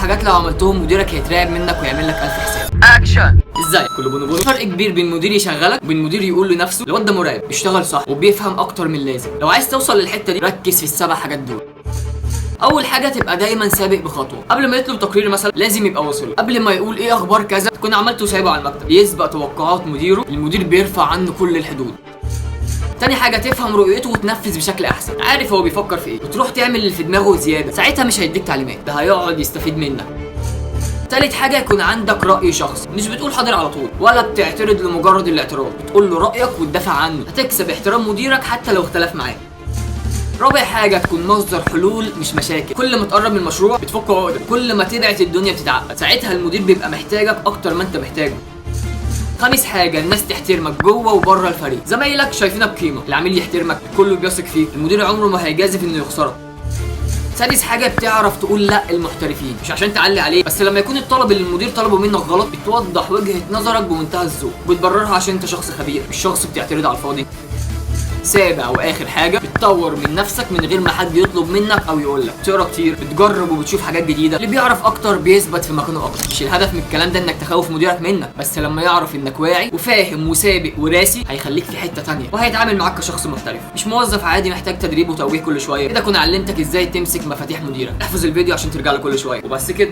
حاجات لو عملتهم مديرك هيترعب منك ويعمل لك الف حساب. اكشن. ازاي؟ كله بونو بونو. فرق كبير بين مدير يشغلك وبين مدير يقول لنفسه الواد ده مرعب، بيشتغل صح وبيفهم اكتر من اللازم. لو عايز توصل للحتة دي ركز في السبع حاجات دول. اول حاجة تبقى دايما سابق بخطوة. قبل ما يطلب تقرير مثلا لازم يبقى واصل، قبل ما يقول ايه اخبار كذا تكون عملته سايبه على المكتب. يسبق توقعات مديره، المدير بيرفع عنه كل الحدود. تاني حاجة تفهم رؤيته وتنفذ بشكل احسن، عارف هو بيفكر في ايه وتروح تعمل اللي في دماغه زيادة، ساعتها مش هيديك تعليمات، ده هيقعد يستفيد منك. تالت حاجة يكون عندك راي شخصي، مش بتقول حاضر على طول ولا بتعترض لمجرد الاعتراض، بتقول له رايك وتدافع عنه، هتكسب احترام مديرك حتى لو اختلف معاك. رابع حاجة تكون مصدر حلول مش مشاكل، كل ما تقرب من المشروع بتفك عقدة، كل ما تبعد الدنيا بتتعقد، ساعتها المدير بيبقى محتاجك اكتر ما انت محتاجه. خامس حاجة الناس تحترمك جوه وبره الفريق، زمايلك شايفينك قيمة، العميل يحترمك، كله بيثق فيك، المدير عمره ما هيجازف انه يخسرك. سادس حاجة بتعرف تقول لا المحترفين، مش عشان تعلي عليه، بس لما يكون الطلب اللي المدير طلبه منك غلط بتوضح وجهة نظرك بمنتهى الذوق، بتبررها عشان انت شخص خبير مش شخص بتعترض على الفاضي. سابع واخر حاجة بتطور من نفسك من غير ما حد يطلب منك او يقول لك، بتقرا كتير، بتجرب وبتشوف حاجات جديدة، اللي بيعرف اكتر بيثبت في مكانه اكتر. مش الهدف من الكلام ده انك تخوف مديرك منك، بس لما يعرف انك واعي وفاهم وسابق وراسي هيخليك في حتة تانية وهيتعامل معاك كشخص محترف، مش موظف عادي محتاج تدريب وتوجيه كل شوية. كده اكون علمتك ازاي تمسك مفاتيح مديرك. احفظ الفيديو عشان ترجع له كل شوية، وبس كده.